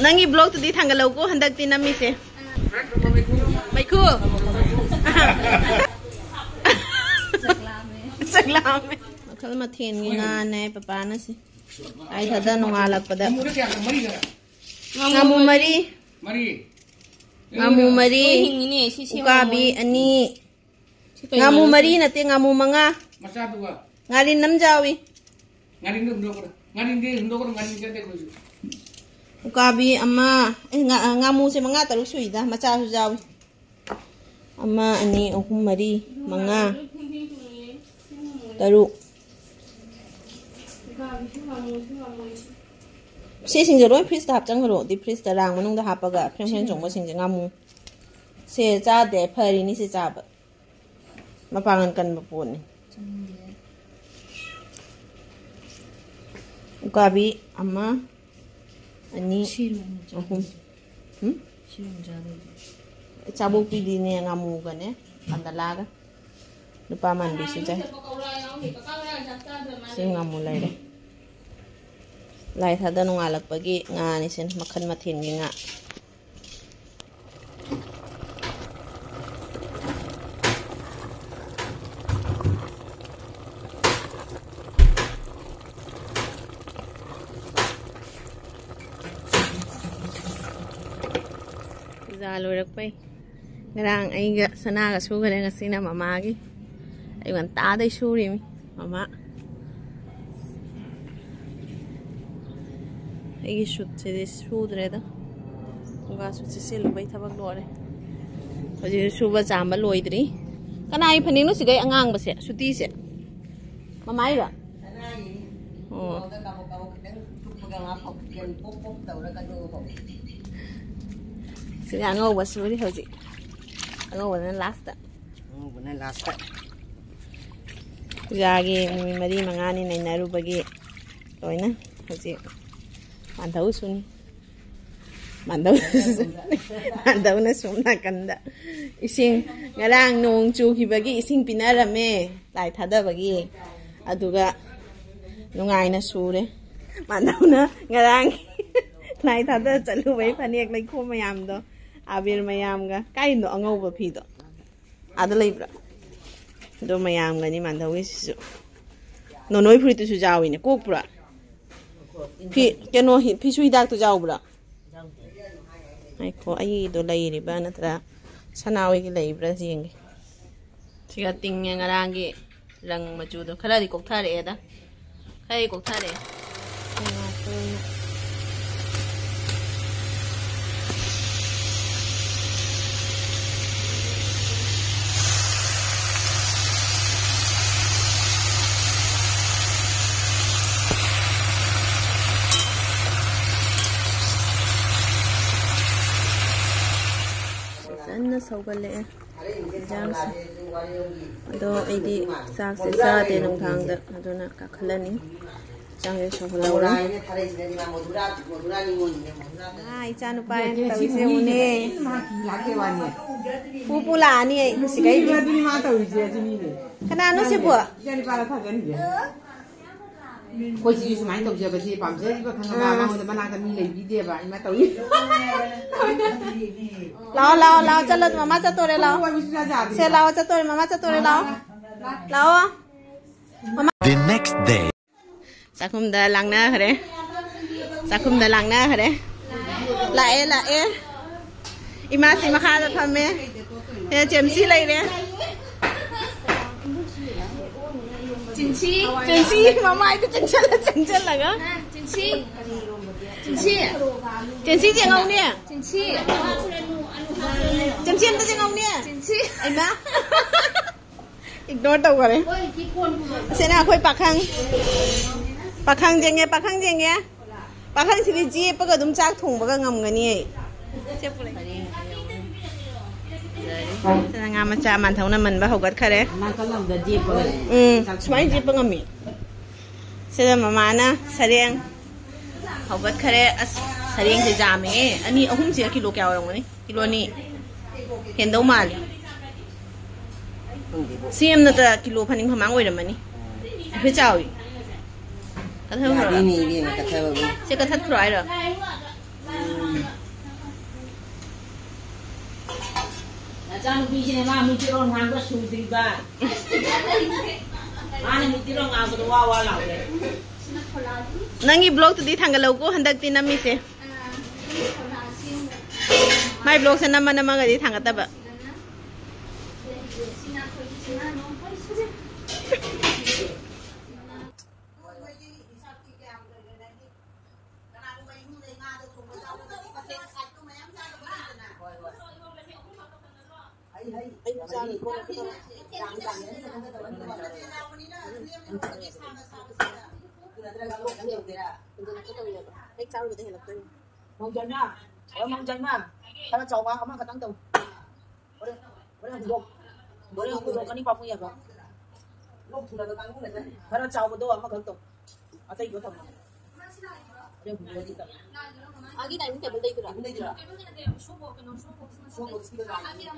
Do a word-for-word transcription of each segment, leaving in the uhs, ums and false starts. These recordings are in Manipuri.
ꯅꯪꯒꯤ ꯕ꯭ꯂꯣꯛꯇꯨꯗꯤ ꯊꯥꯡꯒꯠꯂꯧꯀꯣ, ꯍꯟꯗꯛꯇꯤ ꯅꯝꯃꯤꯁꯦ꯫ ꯃꯩꯈꯨ꯫ ꯆꯥꯛ ꯂꯥꯝꯃꯦ꯫ ꯃꯈꯜ ꯃꯊꯦꯜꯒꯤ ꯉꯥꯅꯦ ꯄꯄꯥꯅ ꯁꯤ꯫ ꯂꯥꯏ ꯊꯥꯗ ꯅꯣꯡꯉꯥꯜꯂꯛꯄꯗ꯫ ꯉꯥꯃꯨ ꯃꯔꯤ꯫ ꯃꯔꯤ꯫ ꯉꯥꯃꯨ ꯃꯔꯤ꯫ ꯂꯣꯏ ꯍꯤꯡꯉꯤꯅꯦ, ꯁꯤ ꯁꯦꯝꯃꯣ꯫ ꯎꯀꯥꯕꯤ ꯑꯅꯤ꯫ ꯁꯤ ꯀꯩꯅꯣ? ꯉꯥꯃꯨ ꯃꯔꯤ ꯅꯠꯇꯦ, ꯉꯥꯃꯨ ꯃꯉꯥ꯫ ꯃꯆꯥꯗꯨꯒ꯫ ꯉꯥꯔꯤꯟ ꯑꯃ ꯌꯥꯎꯏ꯫ ꯉꯥꯔꯤꯟꯗꯣ ꯍꯨꯟꯗꯣꯛꯈ꯭ꯔꯣ꯫ ꯉꯥꯔꯤꯟꯗꯤ ꯍꯨꯟꯗꯣꯛꯈ꯭ꯔꯣ, ꯉꯥꯔꯤꯟ ꯆꯥꯗꯦ ꯑꯩꯈꯣꯏꯁꯨ꯫ ꯎꯀꯥꯕꯤ ꯑꯃ, ꯑꯦ, ꯉꯥ-, ꯉꯥꯃꯨꯁꯦ ꯃꯉꯥ ꯇꯔꯨꯛ ꯁꯨꯏꯗ, ꯃꯆꯥꯁꯨ ꯌꯥꯎꯏ꯫ ꯑꯃ, ꯑꯅꯤ, ꯑꯍꯨꯝ, ꯃꯔꯤ, ꯃꯉꯥ, ꯇꯔꯨꯛ꯫ ꯁꯤꯁꯤꯡꯁꯦ ꯂꯣꯏ ꯐ꯭ꯔꯤꯖꯇ ꯍꯥꯞꯆꯟꯈ꯭ꯔꯣ꯫ ꯗꯤꯞ ꯐ꯭ꯔꯤꯖꯇ ꯔꯥꯡ ꯃꯅꯨꯡꯗ ꯍꯥꯞꯄꯒ ꯐ꯭ꯔꯦꯡ ꯐ꯭ꯔꯦꯡ ꯆꯣꯡꯕꯁꯤꯡꯁꯦ ꯉꯥꯃꯨ꯫ ꯁꯦ ꯆꯥꯗꯦ, ꯐꯔꯤꯅꯤ ꯁꯤ ꯆꯥꯕ꯫ ꯃꯄꯥꯡꯒꯜ ꯀꯟꯕ ꯄꯣꯠꯅꯤ꯫ ꯆꯥꯅꯤꯡꯗꯦ꯫ ꯎꯀꯥꯕꯤ ꯑꯃ, ꯑꯅꯤ, ꯁꯤꯔꯣ ꯑꯩꯅ ꯆꯥꯗꯣꯏꯁꯦ꯫ ꯑꯍꯨꯝ꯫ ꯎꯝ? ꯁꯤꯔꯣ ꯑꯩꯅ ꯆꯥꯗꯣꯏꯁꯦ꯫ ꯆꯥꯕꯣꯛꯄꯤꯗꯤꯅꯦ, ꯉꯥꯃꯨꯒꯅꯦ, ꯀꯟꯗꯂꯥꯒ꯫ ꯅꯨꯄꯥ ꯃꯥꯟꯕꯤꯁꯨ ꯆꯥꯏ꯫ ꯁꯤ ꯉꯥꯃꯨ ꯂꯩꯔꯦ꯫ ꯂꯥꯏ ꯊꯥꯗ ꯅꯣꯡꯉꯥꯜꯂꯛꯄꯒꯤ ꯉꯥꯅꯤ ꯁꯤꯅ, ꯃꯈꯜ ꯃꯊꯦꯜꯒꯤ ꯉꯥ꯫ ꯄꯨꯖꯥ ꯂꯣꯏꯔꯛꯄꯩ꯫ ꯉꯔꯥꯡ ꯑꯩꯒ ꯁꯅꯥꯒ ꯁꯨꯈꯔꯦ, ꯉꯁꯤꯅ ꯃꯃꯥꯒꯤ꯫ ꯑꯌꯨꯛ ꯉꯟꯇꯥꯗꯩ ꯁꯨꯔꯤꯃꯤ ꯃꯃꯥ꯫ ꯑꯩꯒꯤ ꯁꯨꯠꯁꯤꯗꯤ ꯁꯨꯗ꯭ꯔꯦꯗ꯫ ꯈꯣꯡꯒ꯭ꯔꯥ ꯁꯨꯠꯁꯤ ꯁꯦꯠꯂꯨꯕꯩ ꯊꯕꯛ ꯂꯣꯏꯔꯦ꯫ ꯍꯧꯖꯤꯛ ꯁꯨꯕ ꯆꯥꯝꯕ ꯂꯣꯏꯗ꯭ꯔꯤ꯫ ꯀꯅꯥꯒꯤ ꯐꯅꯦꯛꯅꯣ ꯁꯤꯒꯩ ꯑꯉꯥꯡꯕꯁꯦ, ꯁꯨꯇꯤꯁꯦ? ꯃꯃꯥꯏꯔꯣ? ꯑꯣ꯫ ꯀꯥꯕꯣꯛ ꯀꯥꯕꯣꯛ ꯈꯤꯇꯪ ꯆꯨꯞꯄꯒ ꯉꯥ ꯐꯧ ꯄꯣꯞ ꯄꯣꯞ ꯇꯧꯔꯒ ꯑꯗꯨꯒ ꯐꯧ꯫ ꯁꯤꯒ ꯑꯉꯧꯕ ꯁꯨꯔꯤ ꯍꯧꯖꯤꯛ꯫ ꯑꯉꯧꯕꯗꯅ ꯂꯥꯁꯇ꯫ ꯑꯉꯧꯕꯅ ꯂꯥꯁꯇ꯫ ꯄꯨꯖꯥꯒꯤ ꯅꯨꯃꯤꯠ ꯃꯔꯤ ꯃꯉꯥꯅꯤ ꯅꯩꯅꯔꯨꯕꯒꯤ ꯂꯣꯏꯅ ꯍꯧꯖꯤꯛ ꯃꯥꯟꯊꯧ ꯁꯨꯅꯤ꯫ ꯃꯥꯟꯗꯧ-, ꯃꯥꯟꯗꯧꯅ ꯁꯣꯝ ꯅꯥꯀꯟꯗ ꯏꯁꯤꯡ ꯉꯔꯥꯡ ꯅꯣꯡ ꯆꯨꯈꯤꯕꯒꯤ ꯏꯁꯤꯡ ꯄꯤꯅꯔꯝꯃꯦ ꯂꯥꯏ ꯊꯥꯗꯕꯒꯤ꯫ ꯑꯗꯨꯒ ꯅꯨꯡꯉꯥꯏꯅ ꯁꯨꯔꯦ꯫ ꯃꯥꯟꯗꯧꯅ ꯉꯔꯥꯡ ꯂꯥꯏ ꯊꯥꯗ ꯆꯠꯂꯨꯕꯩ ꯐꯅꯦꯛ ꯂꯩꯈꯣꯝ ꯃꯌꯥꯝꯗꯣ, ꯑꯕꯤꯔ ꯃꯌꯥꯝꯒ꯫ ꯀꯥꯏꯗꯅꯣ ꯑꯉꯧꯕ ꯐꯤꯗꯣ? ꯑꯥꯗ ꯂꯩꯕ꯭ꯔꯥ? ꯑꯗꯣ ꯃꯌꯥꯝꯒꯅꯤ ꯃꯥꯟꯗꯧꯒꯤꯁꯤꯁꯨ꯫ ꯅꯣꯅꯣꯏ ꯐꯨꯔꯤꯠꯇꯨꯁꯨ ꯌꯥꯎꯏꯅꯦ꯫ ꯀꯣꯛꯄ꯭ꯔꯥ? ꯐꯤ, ꯀꯩꯅꯣ, ꯍꯤ-, ꯐꯤꯁꯨ ꯍꯤꯗꯥꯛꯇꯨ ꯌꯥꯎꯕ꯭ꯔꯥ? ꯉꯥꯏꯈꯣ, ꯑꯩꯒꯤꯗꯣ ꯂꯩꯔꯤꯕ ꯅꯠꯇ꯭ꯔꯥ ꯁꯅꯥꯍꯣꯏꯒꯤ ꯂꯩꯕ꯭ꯔꯥ ꯌꯦꯡꯒꯦ꯫ ꯁꯤꯒ ꯇꯤꯡꯉꯦ ꯉꯔꯥꯡꯒꯤ ꯔꯪ ꯃꯆꯨꯗꯣ꯫ ꯈꯔꯗꯤ ꯀꯣꯛꯊꯔꯛꯑꯦꯗ꯫ ꯈꯔꯗꯤ ꯀꯣꯛꯊꯔꯛꯑꯦ꯫ ꯐꯖꯅ ꯁꯧꯒꯠꯂꯛꯑꯦ ꯏꯟꯖꯥꯡꯁꯦ꯫ ꯑꯗꯣ ꯑꯩꯗꯤ ꯆꯥꯛꯁꯦ ꯆꯥꯗꯦ ꯅꯨꯡꯗꯥꯡꯗ, ꯑꯗꯨꯅ ꯀꯥꯈꯠꯂꯅꯤ꯫ ꯆꯥꯛꯁꯦ ꯁꯧꯒꯠꯍꯧꯔꯦ꯫ ꯑꯥ, ꯏꯆꯥ ꯅꯨꯄꯥ ꯑꯩꯅ ꯇꯧꯔꯤꯁꯦ ꯎꯅꯦ꯫ ꯄꯨ ꯄꯨ ꯂꯥꯛꯑꯅꯤ ꯑꯩ ꯁꯤꯒꯩꯗꯤ꯫ ꯀꯅꯥꯅꯣ ꯁꯤꯕꯨ? ꯑꯩꯈꯣꯏ ꯁꯤꯁꯨ ꯁꯨꯃꯥꯏꯅ ꯇꯧꯖꯕꯁꯦ ꯄꯥꯝꯖꯔꯤꯕ ꯈꯪꯉꯕ? ꯑꯥ꯫ ꯃꯉꯣꯟꯗ ꯃꯅꯥꯛꯇ ꯃꯤ ꯂꯩꯕꯤꯗꯦꯕ, ꯏꯃꯥ ꯇꯧꯏ꯫ ꯂꯥꯛꯑꯣ, ꯂꯥꯛꯑꯣ, ꯂꯥꯛꯑꯣ, ꯆꯠꯂꯣ, ꯃꯃꯥ ꯆꯠꯇꯣꯔꯦ, ꯂꯥꯛꯑꯣ꯫ ꯀꯣꯏꯕ ꯁꯨꯡꯌꯥ ꯌꯥꯗꯦ꯫ ꯁꯦ, ꯂꯥꯛꯑꯣ, ꯆꯠꯇꯣꯔꯦ, ꯃꯃꯥ ꯆꯠꯇꯣꯔꯦ, ꯂꯥꯛꯑꯣ꯫ ꯂꯥꯛꯑꯣ꯫ The next day. ꯆꯥꯛꯈꯨꯝꯗ ꯂꯥꯡꯅꯈ꯭ꯔꯦ꯫ ꯆꯥꯛꯈꯨꯝꯗ ꯂꯥꯡꯅꯈ꯭ꯔꯦ꯫ ꯂꯥꯛꯑꯦ, ꯂꯥꯛꯑꯦ꯫ ꯏꯃꯥꯁꯤ ꯃꯈꯥꯗ ꯐꯝꯃꯦ꯫ ꯁꯦ, ꯆꯦꯝꯁꯤ ꯂꯩꯔꯦ꯫ ꯆꯤꯟꯁꯤ꯫ ꯆꯦꯝꯁꯤ ꯃꯃꯥꯏꯗ ꯆꯪꯁꯜꯂ, ꯆꯪꯁꯜꯂꯒ꯫ ꯆꯤꯟꯁꯤ꯫ ꯆꯤꯟꯁꯤ꯫ ꯆꯦꯝꯁꯤ ꯌꯦꯡꯍꯧꯅꯦ꯫ ꯆꯤꯟꯁꯤ꯫ ꯆꯦꯝꯁꯤ ꯑꯝꯇ ꯌꯦꯡꯍꯧꯅꯦ꯫ ꯆꯤꯟꯁꯤ꯫ ꯑꯩꯃ꯫ Ignore ꯇꯧꯈꯔꯦ꯫ ꯑꯁꯤꯅ ꯑꯩꯈꯣꯏ ꯄꯥꯈꯪ꯫ ꯄꯥꯈꯪ ꯌꯦꯡꯉꯦ, ꯄꯥꯈꯪ ꯌꯦꯡꯉꯦ꯫ ꯄꯥꯈꯪꯁꯤꯗꯤ ꯆꯦꯞꯄꯒ ꯑꯗꯨꯝ ꯆꯥꯛ ꯊꯣꯡꯕꯒ ꯉꯝꯒꯅꯤꯌꯦ꯫ ꯁꯤꯅ ꯉꯥ ꯃꯆꯥ ꯃꯥꯟꯊꯧꯅ ꯃꯟꯕ ꯍꯧꯒꯠꯈꯔꯦ꯫ ꯅꯥꯀꯜ ꯑꯃꯗ ꯆꯦꯞꯄꯒ ꯎꯝ, ꯆꯥꯛ ꯁꯨꯃꯥꯏꯅ ꯊꯣꯡꯕ꯫ ꯆꯦꯞꯄ ꯉꯝꯃꯤ꯫ ꯁꯤꯗ ꯃꯃꯥꯅ ꯁꯔꯦꯡ ꯍꯧꯒꯠꯈꯔꯦ꯫ ꯑꯁ, ꯁꯔꯦꯡꯁꯦ ꯌꯥꯝꯃꯦꯍꯦ꯫ ꯑꯅꯤ, ꯑꯍꯨꯝꯁꯤꯒ ꯀꯤꯂꯣ ꯀꯌꯥ ꯑꯣꯏꯔꯝꯒꯅꯤ? ꯀꯤꯂꯣ ꯑꯅꯤ ꯍꯦꯟꯗꯧ ꯃꯥꯜꯂꯦ꯫ ꯈꯪꯗꯦꯕꯣ꯫ ꯁꯦꯝꯅꯇ ꯀꯤꯂꯣ ꯐꯅꯤꯡ ꯐꯃꯥꯡ ꯑꯣꯏꯔꯝꯃꯅꯤ꯫ ꯍꯥꯏꯐꯦꯠ ꯆꯥꯎꯏ꯫ ꯀꯠꯊꯈ꯭ꯔꯣ? ꯌꯥꯗꯦꯅꯦ ꯏꯕꯦꯝꯃ, ꯀꯠꯊꯕꯕꯨ꯫ ꯁꯦ ꯀꯠꯊꯠꯈ꯭ꯔꯣ ꯍꯥꯏꯔꯣ? ꯏꯆꯥꯅꯨꯄꯤꯁꯤꯅ ꯃꯥ ꯃꯤꯇꯤꯔꯣꯟ ꯉꯥꯡꯕ ꯁꯨꯗ꯭ꯔꯤꯕ꯫ ꯃꯥꯅ ꯃꯤꯇꯤꯔꯣꯟ ꯉꯥꯡꯕꯗ ꯋꯥ ꯋꯥ ꯂꯥꯎꯔꯦ꯫ ꯅꯪꯒꯤ ꯕ꯭ꯂꯣꯛꯇꯨꯗꯤ ꯊꯥꯡꯒꯠꯂꯧꯀꯣ, ꯍꯟꯗꯛꯇꯤ ꯅꯝꯃꯤꯁꯦ꯫ ꯃꯥꯏ ꯕ꯭ꯂꯣꯛꯁꯦ ꯅꯝꯃ ꯅꯝꯃꯒꯗꯤ ꯊꯥꯡꯒꯠꯇꯕ꯫ ꯀꯅꯥꯒꯨꯝꯕ ꯏꯃꯨꯡꯗ ꯉꯥꯗꯣ ꯊꯣꯡꯕ ꯌꯥꯎꯔꯒꯗꯤ ꯃꯊꯦꯜ ꯁꯥꯏꯠꯇꯣ ꯃꯌꯥꯝ ꯆꯥꯗꯕ ꯂꯩꯗꯅ꯫ ꯍꯣꯏ, ꯍꯣꯏ꯫ ꯍꯩ, ꯍꯩ꯫ ꯑꯩ ꯆꯥꯔꯦ꯫ ꯌꯥꯝ ꯆꯥꯔꯦ꯫ ꯑꯗꯨꯅ ꯈꯪꯒꯗꯕ ꯑꯗꯨꯅ ꯃꯊꯦꯜ ꯌꯥꯎꯕꯅꯤꯅ ꯑꯗꯨ ꯂꯦꯝꯅ ꯊꯣꯡꯕꯒꯤ ꯁꯥꯒ ꯁꯥꯕꯁꯤꯗ꯫ ꯑꯗꯨ ꯅꯠꯇ꯭ꯔꯒ ꯂꯣꯛ ꯑꯃ ꯇꯧꯒꯦꯔꯥ? ꯍꯦꯟꯖꯜꯂꯛꯀꯗꯧꯔꯦꯕ꯫ ꯍꯦꯛ ꯆꯥꯔꯨꯕꯗ ꯍꯦꯜꯂꯛꯇꯣꯏꯅꯤ꯫ ꯃꯧꯖꯥꯏꯃ, ꯑꯣ, ꯃꯧꯖꯥꯏꯃ, ꯈꯔ ꯆꯥꯎꯕ ꯑꯃꯈꯛꯇꯪ ꯇꯧ꯫ ꯍꯣꯔꯦꯟ, ꯍꯣꯔꯦꯟ ꯍꯨꯟꯗꯣꯛ-, ꯍꯣꯔꯦꯟ ꯍꯨꯟꯗꯣꯛꯀꯅꯤ ꯄꯥꯝꯃꯨꯏ ꯍꯥꯏꯕ꯫ ꯂꯣꯛ ꯊꯨꯡꯅꯕ ꯀꯥꯡꯕꯨꯅꯅꯦ꯫ ꯈꯔ ꯆꯥꯎꯕꯗꯣ ꯑꯃꯈꯛ ꯇꯧ꯫ ꯑꯇꯩꯗꯣ ꯊꯝꯃꯣ꯫ ꯍꯣꯔꯦꯟ ꯍꯨꯟꯗꯣꯛꯑꯗꯤ ꯇꯜꯂꯦ꯫ ꯑꯥꯒꯤ dining table ꯗꯩꯗꯨꯔꯥ? Table ꯗꯩꯗꯨꯔꯥ? Show box ꯀꯤꯗꯣ ꯂꯥꯛꯑꯦ꯫ Show box ꯀꯤꯗꯣ ꯂꯥꯛꯑꯦ꯫ ꯑꯥꯒꯤ ꯌꯥꯝ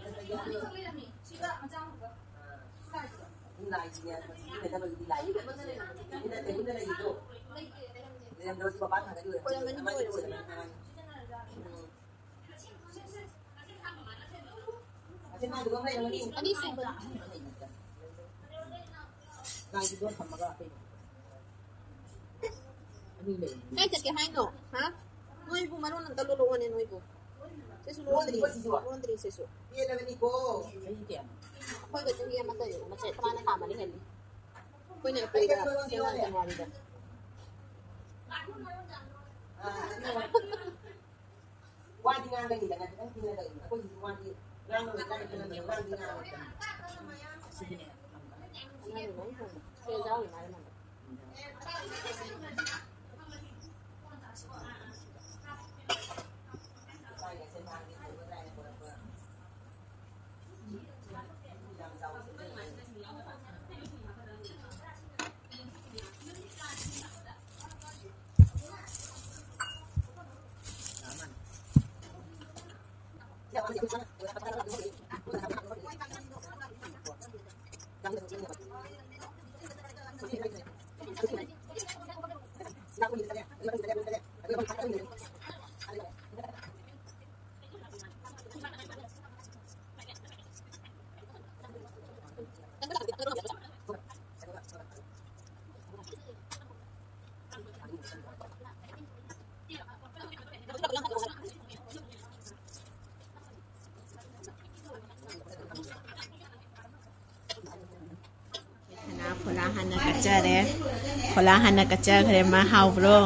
ꯐꯖꯩꯌꯦ꯫ ꯑꯥ꯫ ꯑꯗꯨꯝ ꯂꯥꯛꯏꯁꯤꯅꯦ꯫ ꯃꯁꯤꯒꯤ ꯅꯠꯇꯕꯒꯤꯗꯤ ꯂꯥꯛꯏ꯫ ꯇꯦꯕꯜꯗ ꯂꯩꯔꯤꯗꯣ꯫ ꯂꯩꯔꯝꯗ꯭ꯔꯁꯨ ꯃꯄꯥꯟ ꯊꯥꯡꯒꯠꯂꯤ ꯑꯣꯏꯔꯝꯒꯅꯤ꯫ ꯑꯣꯏꯔꯝꯒꯅꯤ, ꯑꯃꯥꯏꯅ ꯑꯣꯏꯔꯝꯒꯅꯤ꯫ ꯎꯝ꯫ ꯑꯅꯤ ꯁꯨꯕꯅꯤ꯫ ꯀꯥꯏ ꯆꯠꯀꯦ ꯍꯥꯏꯅꯣ? ꯍꯥ? ꯅꯣꯏꯕꯨ ꯃꯔꯣꯟ ꯑꯝꯇ ꯂꯣꯜꯂꯛꯑꯣꯅꯦ, ꯅꯣꯏꯕꯨ꯫ ꯁꯤꯁꯨ ꯂꯣꯟꯗ꯭ꯔꯤ꯫ ꯂꯣꯟꯗ꯭ꯔꯤ ꯁꯤꯁꯨ꯫ ꯑꯩꯈꯣꯏꯒ ꯆꯍꯤ ꯑꯃ ꯀꯔꯤ ꯃꯆꯦꯠ ꯃꯥꯅ ꯊꯥ ꯃꯔꯤ ꯍꯦꯜꯂꯤ꯫ ꯑꯩꯈꯣꯏꯅ ꯑꯦꯄ꯭ꯔꯤꯜꯗ, ꯁꯦꯡꯅ ꯖꯅꯋꯥꯔꯤꯗ꯫ ꯋꯥꯗꯤ ꯉꯥꯡꯒꯅꯤꯗꯅ, ꯈꯤꯇꯪ ꯊꯤꯅ ꯂꯩ꯫ ꯑꯩꯈꯣꯏꯒꯤꯁꯨ ꯋꯥꯗꯤ ꯉꯥꯡꯉꯔꯣꯏ ꯀꯥꯏꯅ ꯈꯜꯂꯝꯕꯅꯦ, ꯋꯥꯗꯤ ꯉꯥꯡꯉꯔꯣꯏꯗꯅ꯫ ꯆꯥꯔꯦ꯫ ꯐꯣꯂꯥ ꯍꯥꯟꯅ ꯀꯠꯆꯈ꯭ꯔꯦ꯫ ꯃꯥ ꯍꯥꯎꯕ꯭ꯔꯣ?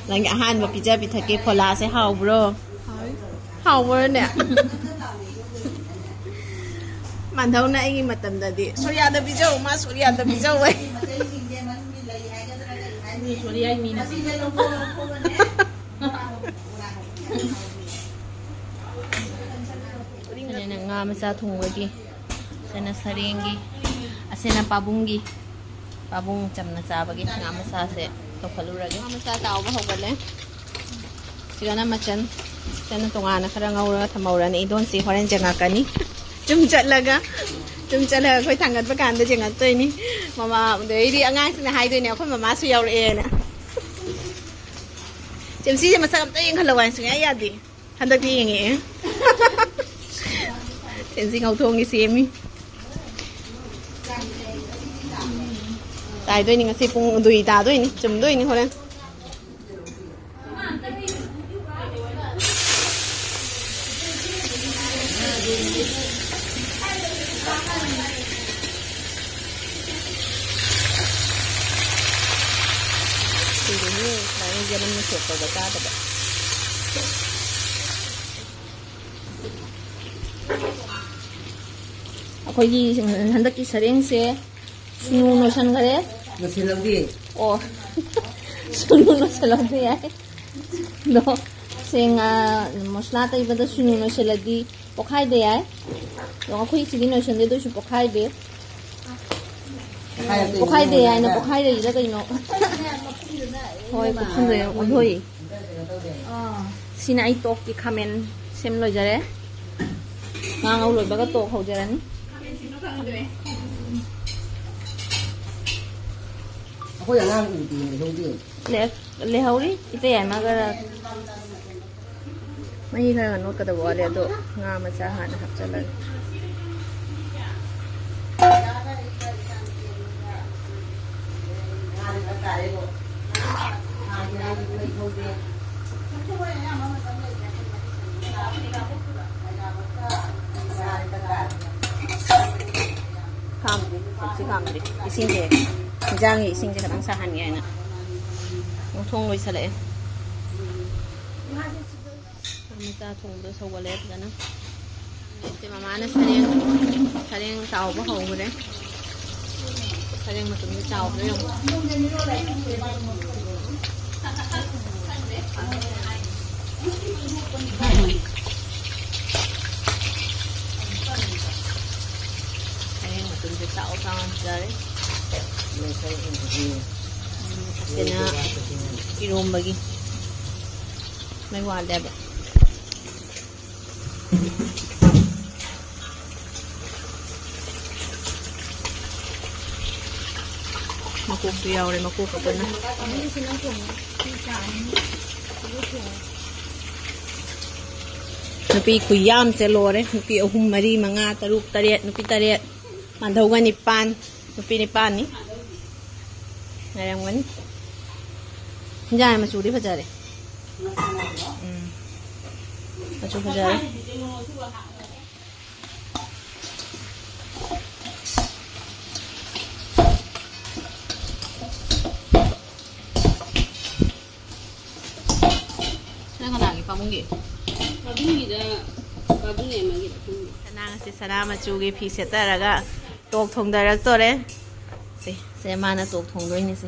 ꯅꯪꯒꯤ ꯑꯍꯥꯟꯕ ꯄꯤꯖ ꯄꯤꯊꯛꯀꯤ ꯐꯣꯂꯥꯁꯦ ꯍꯥꯎꯕ꯭ꯔꯣ? ꯍꯥꯎꯕ꯭ꯔꯣꯅꯦ? ꯃꯥꯟꯗꯧꯅ ꯑꯩꯒꯤ ꯃꯇꯝꯗꯗꯤ ꯁꯣꯔꯤꯌꯥꯗ ꯄꯤꯖꯧ, ꯃꯥ ꯁꯣꯔꯤꯌꯥꯗ ꯄꯤꯖꯧ ꯑꯩ꯫ ꯁꯣꯔꯤꯌꯥꯒꯤ ꯃꯤꯅ꯫ ꯑꯗꯨꯅ ꯉꯥ ꯃꯆꯥ ꯊꯣꯡꯕꯒꯤ, ꯑꯁꯤꯅ ꯁꯔꯦꯡꯒꯤ, ꯑꯁꯤꯅ ꯄꯥꯕꯨꯡꯒꯤ꯫ ꯄꯥꯕꯨꯡ ꯆꯝꯅ ꯆꯥꯕꯒꯤ ꯉꯥ ꯃꯆꯥꯁꯦ ꯇꯧꯈꯠꯂꯨꯔꯒꯦ꯫ ꯉꯥ ꯃꯆꯥ ꯇꯥꯎꯕ ꯍꯧꯒꯠꯂꯦ꯫ ꯁꯤꯗꯅ ꯃꯆꯟ, ꯁꯤꯗꯅ ꯇꯣꯉꯥꯟꯅ ꯈꯔ ꯉꯧꯔꯒ ꯊꯝꯍꯧꯔꯅꯤ꯫ ꯏꯗꯣꯟꯁꯤ ꯍꯣꯔꯦꯟ ꯆꯪꯉꯛꯀꯅꯤ꯫ ꯆꯨꯝ ꯆꯠꯂꯒ, ꯆꯨꯝ ꯆꯠꯂꯒ ꯑꯩꯈꯣꯏ ꯊꯥꯡꯒꯠꯄ ꯀꯥꯟꯗ ꯆꯪꯉꯛꯇꯣꯏꯅꯤ꯫ ꯃꯃꯥ, ꯑꯗꯩꯗꯤ ꯑꯉꯥꯡꯁꯤꯡꯅ ꯍꯥꯏꯗꯣꯏꯅꯦ, "ꯑꯩꯈꯣꯏ ꯃꯃꯥꯁꯨ ꯌꯥꯎꯔꯛꯑꯦꯅ"꯫ ꯆꯦꯝꯁꯤꯁꯦ ꯃꯁꯛ ꯑꯝꯇ ꯌꯦꯡꯍꯜꯂꯧ ꯍꯥꯏꯅ ꯁꯨꯡꯌꯥ ꯌꯥꯗꯦ꯫ ꯍꯟꯗꯛꯇꯤ ꯌꯦꯡꯉꯛꯑꯦ꯫ ꯆꯦꯝꯁꯤ ꯉꯧꯊꯣꯡꯒꯤ ꯁꯦꯝꯃꯤ꯫ ꯇꯥꯏꯗꯣꯏꯅꯤ ꯉꯁꯤ, ꯄꯨꯡ ꯑꯗꯨꯏ ꯇꯥꯗꯣꯏꯅꯤ, ꯆꯨꯝꯗꯣꯏꯅꯤ ꯍꯣꯔꯦꯟ꯫ ꯀꯨꯏꯔꯦꯍꯦ, ꯁꯨꯃꯥꯏꯅ ꯌꯦꯅꯝꯅ ꯁꯣꯛ ꯇꯧꯕ ꯆꯥꯗꯕ꯫ ꯑꯩꯈꯣꯏꯒꯤ ꯍꯟꯗꯛꯀꯤ ꯁꯔꯦꯡꯁꯦ ꯁꯨꯅꯨ ꯅꯣꯏꯁꯟꯈꯔꯦ꯫ ꯅꯣꯏꯁꯜꯍꯧꯗꯦ꯫ ꯑꯣ꯫ ꯁꯨꯅꯨ ꯅꯣꯏꯁꯜꯍꯧꯗꯦ ꯌꯥꯏ꯫ ꯑꯗꯣ ꯁꯦꯡ, ꯑ, ꯃꯁꯂꯥ ꯇꯩꯕꯗ ꯁꯨꯅꯨ ꯅꯣꯏꯁꯜꯂꯗꯤ ꯄꯣꯛꯈꯥꯏꯗ ꯌꯥꯏ꯫ ꯑꯗꯣ ꯑꯩꯈꯣꯏ ꯁꯤꯗꯤ ꯅꯣꯏꯁꯟꯗꯦ, ꯑꯗꯨ ꯑꯣꯏꯁꯨ ꯄꯣꯛꯈꯥꯏꯗꯦ꯫ ꯄꯣꯛꯈꯥꯏꯗꯦ ꯍꯥꯏꯅ ꯄꯣꯛꯈꯥꯏꯗꯔꯤꯔ ꯀꯩꯅꯣ? ꯍꯣꯏ, ꯄꯣꯛꯈꯥꯏꯗꯦ, ꯑꯣꯟꯊꯣꯛꯏ꯫ ꯁꯤꯅ ꯑꯩ ꯇꯣꯛꯀꯤ ꯈꯥꯃꯦꯟ ꯁꯦꯝ ꯂꯣꯏꯖꯔꯦ꯫ ꯉꯥ ꯉꯧ ꯂꯣꯏꯕꯒ ꯇꯣꯛ ꯍꯧꯖꯔꯅꯤ꯫ ꯑꯩꯈꯣꯏ ꯑꯉꯥꯡ ꯎꯗꯦ, ꯂꯩꯍꯧꯗꯦ꯫ ꯂꯩ-, ꯂꯩꯍꯧꯔꯤ, ꯏꯇꯩ ꯌꯥꯏꯃꯒ꯫ ꯃꯍꯤ ꯈꯔ ꯅꯣꯠꯀꯗꯕ ꯋꯥꯠꯂꯤ, ꯑꯗꯣ ꯉꯥ ꯃꯆꯥ ꯍꯥꯟꯅ ꯍꯥꯞꯆꯜꯂꯒꯦ꯫ ꯈꯥꯝꯗ꯭ꯔꯤ, ꯀꯨꯞꯁꯤ ꯈꯥꯝꯗ꯭ꯔꯤ, ꯏꯁꯤꯡꯁꯦ꯫ ꯏꯟꯖꯥꯡꯒꯤ ꯏꯁꯤꯡꯁꯦ ꯈꯤꯇꯪ ꯁꯥꯍꯟꯒꯦ ꯍꯥꯏꯅ꯫ ꯊꯣꯡ ꯂꯣꯏꯁꯜꯂꯛꯑꯦ꯫ ꯃꯆꯥ ꯊꯣꯡꯕꯗꯣ ꯁꯧꯒꯠꯂꯛꯑꯦ ꯐꯖꯅ꯫ ꯁꯦ ꯃꯃꯥꯅ ꯁꯔꯦꯡ, ꯁꯔꯦꯡ ꯇꯥꯎꯕ ꯍꯧꯈ꯭ꯔꯦ꯫ ꯁꯔꯦꯡ ꯃꯇꯨꯝꯁꯦ ꯆꯥꯎꯕ꯭ꯔꯥ ꯌꯦꯡꯉꯨ꯫ ꯁꯔꯦꯡ ꯃꯇꯨꯝꯁꯦ ꯆꯥꯎ ꯆꯥꯎꯅ ꯐꯖꯔꯦ꯫ ꯑꯁꯤꯅ ꯏꯔꯣꯝꯕꯒꯤ ꯃꯩ ꯋꯥꯠꯂꯦꯕ꯫ ꯃꯀꯣꯛꯁꯨ ꯌꯥꯎꯔꯦ, ꯃꯀꯣꯛꯀ ꯄꯨꯟꯅ꯫ ꯅꯨꯄꯤ ꯈꯨꯌꯥꯝꯁꯦ ꯂꯣꯏꯔꯦ꯫ ꯅꯨꯄꯤ ꯑꯍꯨꯝ, ꯃꯔꯤ, ꯃꯉꯥ, ꯇꯔꯨꯛ, ꯇꯔꯦꯠ, ꯅꯨꯄꯤ ꯇꯔꯦꯠ꯫ ꯃꯥꯙꯧꯒ ꯅꯤꯄꯥꯟ, ꯅꯨꯄꯤ ꯅꯤꯄꯥꯟꯅꯤ꯫ ꯉꯥꯏꯔꯝꯒꯅꯤ꯫ ꯍꯤꯟꯖꯥꯡ ꯃꯆꯨꯗꯤ ꯐꯖꯔꯦ꯫ ꯎꯝ꯫ ꯃꯆꯨ ꯐꯖꯔꯦ꯫ ꯅꯪ ꯀꯅꯥꯒꯤ ꯄꯥꯕꯨꯡꯒꯤ? ꯄꯥꯕꯨꯡꯒꯤꯗ, ꯄꯥꯕꯨꯡ ꯑꯃꯒꯤꯗ ꯈꯪꯗꯦ꯫ ꯁꯅꯥ, ꯉꯁꯤ ꯁꯅꯥ ꯃꯆꯨꯒꯤ ꯐꯤ ꯁꯦꯠꯇꯔꯒ ꯇꯣꯛ ꯊꯣꯡꯗꯔꯛꯇꯣꯔꯦ꯫ ꯁꯦ, ꯁꯦ ꯃꯥꯅ ꯇꯣꯛ ꯊꯣꯡꯗꯣꯏꯅꯦ ꯁꯦ꯫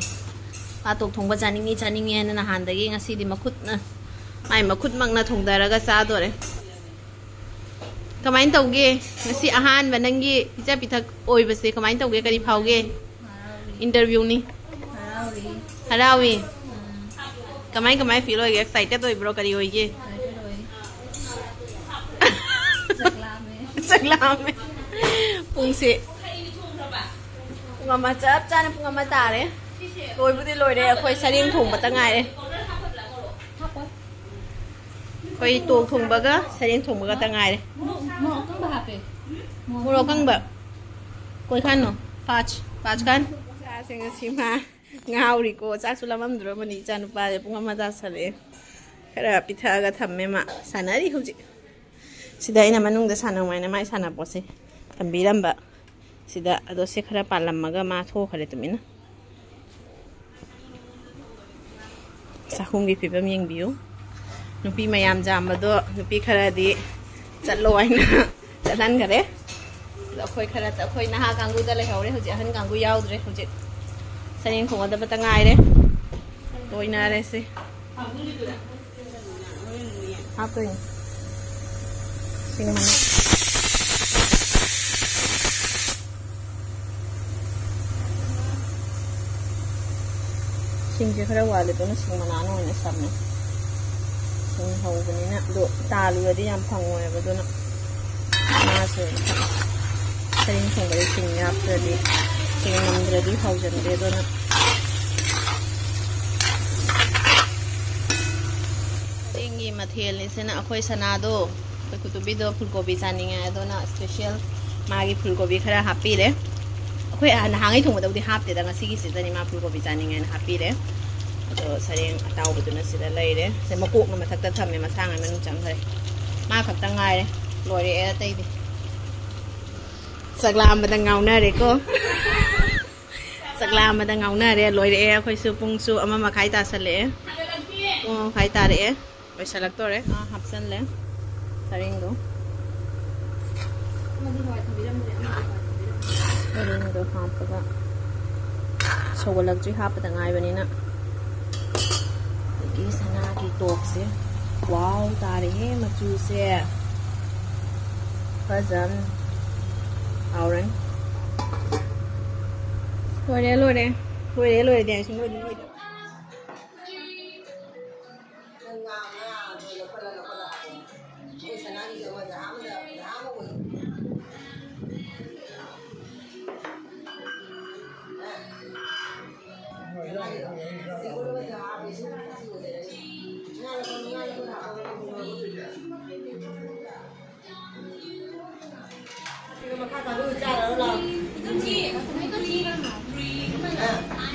ꯃꯥ ꯇꯣꯛ ꯊꯣꯡꯕ ꯆꯥꯅꯤꯡꯉꯤ, ꯆꯥꯅꯤꯡꯉꯤ ꯍꯥꯏꯅ ꯅꯍꯥꯟꯗꯒꯤ ꯉꯁꯤꯗꯤ ꯃꯈꯨꯠꯅ, ꯃꯥꯏ ꯃꯈꯨꯠꯃꯛꯅ ꯊꯣꯡꯗꯔꯒ ꯆꯥꯗꯣꯔꯦ꯫ ꯀꯃꯥꯏꯅ ꯇꯧꯒꯦ? ꯉꯁꯤ ꯑꯍꯥꯟꯕ ꯅꯪꯒꯤ ꯄꯤꯖ ꯄꯤꯊꯛ ꯑꯣꯏꯕꯁꯦ ꯀꯃꯥꯏꯅ ꯇꯧꯒꯦ? ꯀꯔꯤ ꯐꯥꯎꯒꯦ? ꯍꯔꯥꯎꯔꯤ꯫ Interviewꯅꯤ꯫ ꯍꯔꯥꯎꯔꯤ꯫ ꯍꯔꯥꯎꯏ? ꯎꯝ꯫ ꯀꯃꯥꯏ, ꯀꯃꯥꯏ feel ꯑꯣꯏꯒꯦ? Excited ꯑꯣꯏꯕ꯭ꯔꯣ? ꯀꯔꯤ ꯑꯣꯏꯒꯦ? Excited ꯑꯣꯏ꯫ ꯆꯥꯛ ꯂꯥꯝꯃꯦ꯫ ꯆꯥꯛ ꯂꯥꯝꯃꯦ꯫ ꯄꯨꯡꯁꯦ ꯄꯨꯡ ꯑꯃ, ꯆꯞ ꯆꯥꯅ ꯄꯨꯡ ꯑꯃ ꯇꯥꯔꯦ꯫ ꯂꯣꯏꯕꯨꯗꯤ ꯂꯣꯏꯔꯦ, ꯑꯩꯈꯣꯏ ꯁꯔꯦꯡ ꯊꯣꯡꯕꯇ ꯉꯥꯏꯔꯦ꯫ ꯍꯥꯞꯄꯣꯏ꯫ ꯑꯩꯈꯣꯏ ꯇꯣꯛ ꯊꯣꯡꯕꯒ ꯁꯔꯦꯡ ꯊꯣꯡꯕꯒꯇ ꯉꯥꯏꯔꯦ꯫ ꯃꯣꯔꯣꯛ, ꯃꯣꯔꯣꯛ ꯑꯀꯪꯕ ꯍꯥꯞꯄꯦ꯫ ꯃꯣꯔꯣꯛ ꯑꯀꯪꯕ꯫ ꯀꯣꯏ ꯈꯥꯟꯅꯣ? ꯄꯥꯆ, ꯄꯥꯆ ꯈꯥꯟ꯫ ꯏꯆꯥꯁꯦ ꯉꯁꯤ ꯃꯥ ꯉꯥꯎꯔꯤꯀꯣ꯫ ꯆꯥꯛꯁꯨ ꯂꯥꯝꯃꯝꯗ꯭ꯔꯕꯅꯤ ꯏꯆꯥ ꯅꯨꯄꯥꯁꯦ꯫ ꯄꯨꯡ ꯑꯃ ꯇꯥꯁꯜꯂꯛꯑꯦ꯫ ꯈꯔ ꯄꯤꯊꯛꯑꯒ ꯊꯝꯃꯦ ꯃꯥ꯫ ꯁꯥꯟꯅꯔꯤ ꯍꯧꯖꯤꯛ꯫ ꯁꯤꯗ ꯑꯩꯅ ꯃꯅꯨꯡꯗ ꯁꯥꯟꯅꯧ ꯍꯥꯏꯅ ꯃꯥꯏ ꯁꯥꯟꯅꯄꯣꯠꯁꯦ ꯇꯝꯕꯤꯔꯝꯕ꯫ ꯁꯤꯗ ꯑꯗꯣ ꯁꯤ ꯈꯔ ꯄꯥꯜꯂꯝꯃꯒ ꯃꯥ ꯊꯣꯛꯈ꯭ꯔꯦ ꯇꯨꯃꯤꯟꯅ꯫ ꯆꯥꯛꯈꯨꯝꯒꯤ ꯐꯤꯕꯝ ꯌꯦꯡꯕꯤꯌꯨ꯫ ꯅꯨꯄꯤ ꯃꯌꯥꯝ ꯌꯥꯝꯕꯗꯣ ꯅꯨꯄꯤ ꯈꯔꯗꯤ ꯆꯠꯂꯣ ꯍꯥꯏꯅ ꯆꯠꯍꯟꯈꯔꯦ꯫ ꯑꯗꯣ ꯑꯩꯈꯣꯏ ꯈꯔ, ꯑꯩꯈꯣꯏ ꯅꯍꯥ ꯀꯥꯡꯕꯨꯗ ꯂꯩꯍꯧꯔꯦ ꯍꯧꯖꯤꯛ, ꯑꯍꯟ ꯀꯥꯡꯕꯨ ꯌꯥꯎꯗ꯭ꯔꯦ ꯍꯧꯖꯤꯛ꯫ ꯁꯔꯦꯡ ꯊꯣꯡꯒꯗꯕꯇ ꯉꯥꯏꯔꯦ꯫ ꯂꯣꯏꯅꯔꯦꯁꯦ꯫ ꯍꯥꯞꯇꯣꯏꯅꯤ꯫ ꯁꯤꯡ ꯃꯅꯥ꯫ ꯁꯤꯡꯁꯦ ꯈꯔ ꯋꯥꯠꯂꯦ, ꯑꯗꯨꯅ ꯁꯤꯡ ꯃꯅꯥꯅ ꯑꯣꯏꯅ ꯁꯝꯃꯦ꯫ ꯁꯤꯡ ꯍꯧꯕꯅꯤꯅ, ꯑꯗꯣ ꯇꯥꯜꯂꯨꯔꯗꯤ ꯌꯥꯝ ꯐꯪꯉꯣꯏꯕ, ꯑꯗꯨꯅ ꯃꯥꯁꯨ ꯁꯔꯦꯡ ꯊꯣꯡꯕꯗ ꯁꯤꯡ ꯍꯥꯞꯇ꯭ꯔꯗꯤ, ꯁꯤꯡ ꯅꯝꯗ꯭ꯔꯗꯤ ꯍꯥꯎꯖꯗꯦ꯫ ꯑꯗꯨꯅ ꯆꯦꯡꯒꯤ ꯃꯊꯦꯜꯅꯤꯁꯤꯅ ꯑꯩꯈꯣꯏ ꯁꯅꯥꯗꯣ, ꯑꯩꯈꯣꯏ ꯀꯨꯇꯨꯕꯤꯗꯣ ꯐꯨꯜ ꯀꯣꯕꯤ ꯆꯥꯅꯤꯡꯉꯦ, ꯑꯗꯨꯅ ꯁ꯭ꯄꯦꯁꯦꯜ ꯃꯥꯒꯤ ꯐꯨꯜ ꯀꯣꯕꯤ ꯈꯔ ꯍꯥꯞꯄꯤꯔꯦ꯫ ꯑꯩꯈꯣꯏ ꯅꯍꯥꯟꯉꯩ ꯊꯣꯡꯕꯗꯕꯨꯗꯤ ꯍꯥꯞꯇꯦꯗ, ꯉꯁꯤꯒꯤꯁꯤꯗꯅꯤ ꯃꯥ ꯐꯨꯜ ꯀꯣꯕꯤ ꯆꯥꯅꯤꯡꯉꯦꯅ ꯍꯥꯞꯄꯤꯔꯦ꯫ ꯑꯗꯣ ꯁꯔꯦꯡ ꯑꯇꯥꯎꯕꯗꯨꯅ ꯁꯤꯗ ꯂꯩꯔꯦ꯫ ꯁꯦ ꯃꯀꯣꯛꯅ ꯃꯊꯛꯇ ꯊꯝꯃꯦ, ꯃꯁꯥꯉꯩ ꯃꯅꯨꯡ ꯆꯪꯈ꯭ꯔꯦ꯫ ꯃꯥ ꯈꯛꯇ ꯉꯥꯏꯔꯦ, ꯂꯣꯏꯔꯛꯑꯦ ꯑꯇꯩꯗꯤ꯫ ꯆꯥꯛꯂꯥꯝꯕꯗ ꯉꯥꯎꯅꯔꯦꯀꯣ꯫ ꯆꯥꯛꯂꯥꯝꯕꯗ ꯉꯥꯎꯅꯔꯦ, ꯂꯣꯏꯔꯛꯑꯦ꯫ ꯑꯩꯈꯣꯏꯁꯨ ꯄꯨꯡꯁꯨ ꯑꯃ ꯃꯈꯥꯏ ꯇꯥꯁꯜꯂꯛꯑꯦ꯫ ꯄꯨꯡ ꯑꯃ ꯃꯈꯥꯏ ꯇꯥꯔꯛꯑꯦ꯫ ꯂꯣꯏꯁꯜꯂꯛꯇꯣꯔꯦ꯫ ꯑꯥ, ꯍꯥꯞꯆꯜꯂꯦ ꯁꯔꯦꯡꯗꯣ꯫ ꯁꯔꯦꯡꯗꯣ ꯍꯥꯞꯄꯒ ꯁꯧꯒꯠꯂꯛꯇ꯭ꯔꯤ, ꯍꯥꯞꯄꯗ ꯉꯥꯏꯕꯅꯤꯅ꯫ ꯑꯗꯒꯤ ꯁꯅꯥꯒꯤ ꯇꯣꯛꯁꯦ꯫ ꯋꯥꯎ ꯇꯥꯔꯦꯍꯦ ꯃꯆꯨꯁꯦ꯫ ꯐꯖꯅ ꯍꯥꯎꯔꯅꯤ꯫ ꯂꯣꯏꯔꯦ, ꯂꯣꯏꯔꯦ꯫ ꯂꯣꯏꯔꯦ, ꯂꯣꯏꯔꯦꯗꯤ ꯍꯥꯏ ꯁꯨꯡꯂꯣꯏꯗꯤ ꯂꯣꯏꯗꯦ꯫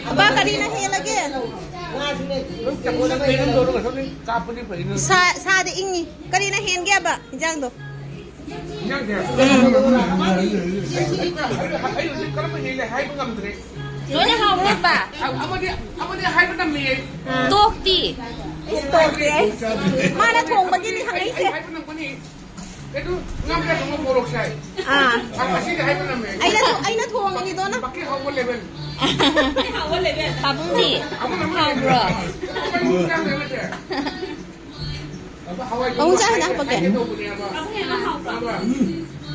ꯑꯄꯥ, ꯀꯔꯤꯅ ꯍꯦꯜꯂꯒꯦ? ꯅꯪ ꯆꯪꯉꯣ, ꯅꯪ ꯀꯩꯅꯣꯝ ꯇꯧꯔꯒ ꯁꯣꯝꯗ ꯀꯥꯞꯄꯗꯤ ꯐꯩ, ꯅꯪ꯫ ꯁꯥ-, ꯁꯥꯗꯤ ꯏꯪꯉꯤ꯫ ꯀꯔꯤꯅ ꯍꯦꯟꯒꯦꯕ ꯏꯟꯖꯥꯡꯗꯣ? ꯏꯟꯖꯥꯡꯁꯦ? ꯎꯝ꯫ ꯑꯩ ꯍꯧꯖꯤꯛ ꯀꯔꯝꯕ ꯍꯦꯜꯂꯦ ꯍꯥꯏꯕ ꯉꯝꯗ꯭ꯔꯦ꯫ ꯂꯣꯏꯅ ꯍꯥꯎꯕ꯭ꯔꯕ? ꯑꯃꯗꯤ ꯑꯃꯗꯤ ꯍꯥꯏꯕ ꯅꯝꯃꯤꯌꯦ꯫ ꯇꯣꯛꯇꯤ꯫ ꯏꯁ, ꯇꯣꯛꯇꯦ꯫ ꯃꯥꯅ ꯊꯣꯡꯕꯒꯤꯅꯤ ꯍꯪꯉꯛꯏꯁꯦ꯫ ꯑꯩ ꯍꯥꯏꯕ ꯅꯝꯒꯅꯤ꯫ ꯀꯩꯅꯣ, ꯉꯥ ꯀꯌꯥ ꯊꯣꯡꯕ ꯃꯣꯔꯣꯛ ꯁꯥꯏ꯫ ꯑꯥ꯫ ꯑꯁꯤꯗꯤ ꯍꯥꯏꯕ ꯅꯝꯃꯦ꯫ ꯑꯩꯅ ꯊꯣ-, ꯑꯩꯅ ꯊꯣꯡꯉꯤꯅꯤꯗꯣꯅ꯫ ꯕꯛꯀꯤ ꯍꯥꯎꯕ ꯂꯦꯕꯦꯜ꯫ ꯄꯥꯕꯨꯡꯗꯤ ꯑꯃꯅ ꯑꯃꯅ ꯍꯥꯎꯕ꯭ꯔꯣ? ꯑꯩꯈꯣꯏ ꯏꯟꯖꯥꯡ ꯂꯩꯕꯁꯦ꯫ ꯄꯥꯕꯨꯡ ꯆꯥ ꯍꯥꯟꯅ ꯍꯥꯞꯄꯛꯀꯦ꯫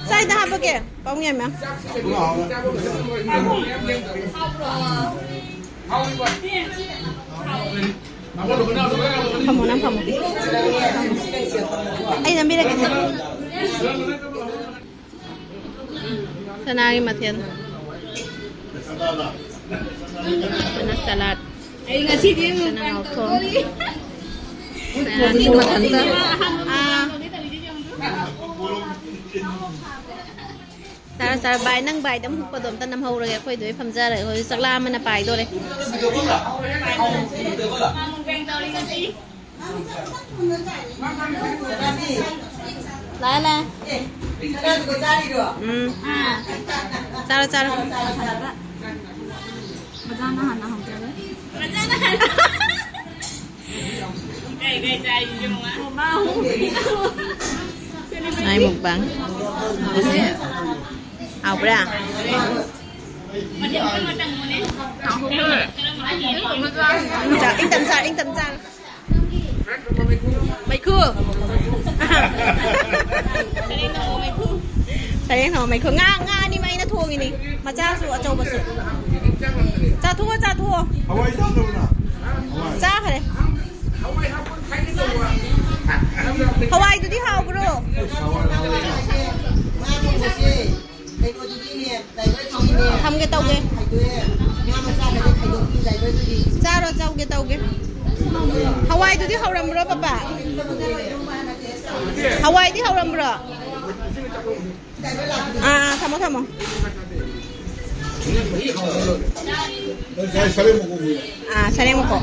ꯆꯥ ꯍꯤꯗꯥꯛ ꯍꯥꯞꯄꯛꯀꯦ꯫ ꯄꯥꯕꯨꯡ ꯌꯥꯝ ꯌꯥꯝ꯫ ꯐꯝꯃꯣ, ꯅꯪ ꯐꯝꯃꯣ꯫ ꯑꯩ ꯅꯝꯕꯤꯔꯒꯦ꯫ ꯁꯅꯥꯒꯤ ꯃꯊꯦꯜ꯫ ꯁꯅꯥ ꯁꯂꯥꯗ꯫ ꯑꯩ ꯉꯁꯤꯗꯤ ꯁꯅꯥ ꯉꯥꯎꯊꯣꯡ꯫ ꯁꯅꯥꯁꯨ ꯃꯊꯟꯇ꯫ ꯑꯥ꯫ ꯆꯥꯔꯣ, ꯆꯥꯔꯣ꯫ ꯚꯥꯏ, ꯅꯪ ꯚꯥꯏꯗ ꯑꯃꯨꯛ ꯍꯨꯛꯄꯗꯣ ꯑꯝꯇ ꯅꯝꯍꯧꯔꯒꯦ꯫ ꯑꯩꯈꯣꯏꯗ ꯑꯣꯏ ꯐꯝꯖꯔꯒꯦ꯫ ꯍꯧꯖꯤꯛ ꯆꯥꯛꯂꯥꯝꯕꯅ ꯄꯥꯏꯗꯣꯔꯦ꯫ ꯂꯥꯛꯑꯦ, ꯂꯥꯛꯑꯦ꯫ ꯎꯝ꯫ ꯆꯥꯔꯣ, ꯆꯥꯔꯣ꯫ ꯃꯖꯥꯅ ꯍꯥꯟꯅ ꯍꯧꯖꯔꯦ꯫ ꯃꯥꯏ ꯃꯨꯛꯕꯥꯡ꯫ ꯍꯥꯎꯕ꯭ꯔꯥ? ꯆꯥ-, ꯏꯪ ꯇꯝ ꯆꯥꯔꯣ, ꯏꯪ ꯇꯝ ꯆꯥꯔꯣ꯫ ꯃꯩꯈꯨ꯫ ꯁꯔꯦꯡ ꯊꯣꯡꯕ ꯃꯩꯈꯨ꯫ ꯉꯥ, ꯉꯥ ꯑꯅꯤꯃꯛ ꯑꯩꯅ ꯊꯣꯡꯉꯤꯅꯤ꯫ ꯃꯆꯥꯁꯨ ꯑꯆꯧꯕꯁꯨ꯫ ꯆꯥꯊꯣꯛꯑꯣ, ꯆꯥꯊꯣꯛꯑꯣ꯫ ꯍꯋꯥꯏ ꯆꯥꯗꯕ꯭ꯔꯥ? ꯍꯋꯥꯏ꯫ ꯆꯥꯈ꯭ꯔꯦ꯫ ꯍꯋꯥꯏꯗꯨꯗꯤ ꯍꯥꯎꯕ꯭ꯔꯣ? ꯑꯁ, ꯍꯋꯥꯏ ꯍꯥꯎꯋꯦ꯫ ꯊꯝꯒꯦ ꯇꯧꯒꯦ꯫ ꯆꯥꯔꯣ, ꯆꯧꯒꯦ ꯇꯧꯒꯦ꯫ ꯍꯋꯥꯏꯗꯨꯗꯤ ꯍꯧꯔꯝꯕ꯭ꯔꯣ, ꯄꯄꯥ? ꯍꯋꯥꯏꯗꯤ ꯍꯧꯔꯝꯕ꯭ꯔꯣ? ꯑꯥ, ꯑꯥ, ꯊꯝꯃꯣ, ꯊꯝꯃꯣ꯫ ꯑꯥ, ꯁꯔꯦꯡ ꯃꯀꯣꯛ꯫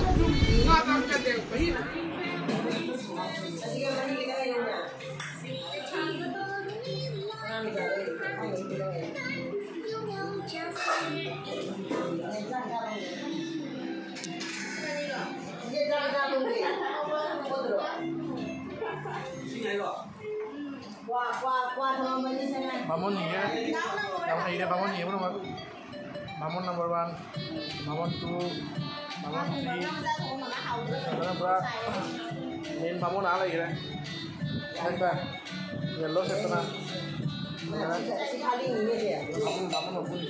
ꯕꯥꯃꯣꯟ ꯌꯦꯡꯉꯦ꯫ ꯌꯥꯝ ꯍꯩꯔꯦ ꯕꯥꯃꯣꯟ ꯌꯦꯡꯕ ꯅꯨꯡꯉꯥꯏ꯫ ꯕꯥꯃꯣꯟ number one, ꯕꯥꯃꯣꯟ two, ꯕꯥꯃꯣꯟ three꯫ ꯑꯗꯨꯅ ꯄꯨꯔꯥ main ꯕꯥꯃꯣꯟ ꯑꯥ ꯂꯩꯈ꯭ꯔꯦ꯫ ꯃꯊꯛꯇ yellow ꯁꯦꯠꯇꯅ꯫ ꯕꯥꯃꯣꯟ, ꯕꯥꯃꯣꯟ ꯃꯄꯨꯅꯤ꯫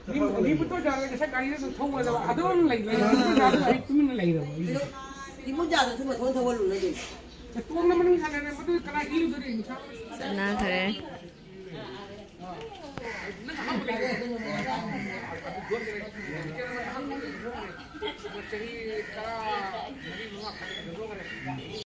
ꯃꯤ, ꯃꯤ ꯄꯨꯠꯇꯣ ꯌꯥꯔꯣꯏ, ꯉꯁꯥꯏ ꯒꯥꯔꯤꯗ ꯑꯗꯨꯝ ꯊꯧꯕꯗ ꯑꯗꯨꯝ ꯂꯩ, ꯂꯩ, ꯂꯩ, ꯑꯩ ꯇꯨꯃꯤꯟꯅ ꯂꯩꯔꯕ ꯑꯩ꯫ ꯏꯕꯨꯡꯖꯥꯗꯁꯨ ꯃꯊꯣꯟ ꯊꯧꯍꯜꯂꯨꯅꯦ ꯑꯗꯨꯝ꯫ ꯇꯣꯡꯅ ꯃꯅꯨꯡ ꯍꯥꯟꯅꯔꯦ, ꯃꯗꯨ ꯀꯅꯥ ꯏꯜꯂꯨꯗꯣꯔꯤ? ꯆꯠꯅꯈ꯭ꯔꯦ꯫ ꯆꯍꯤ ꯇꯔꯥ ꯃꯔꯤ ꯃꯉꯥ ꯐꯥꯔꯦ꯫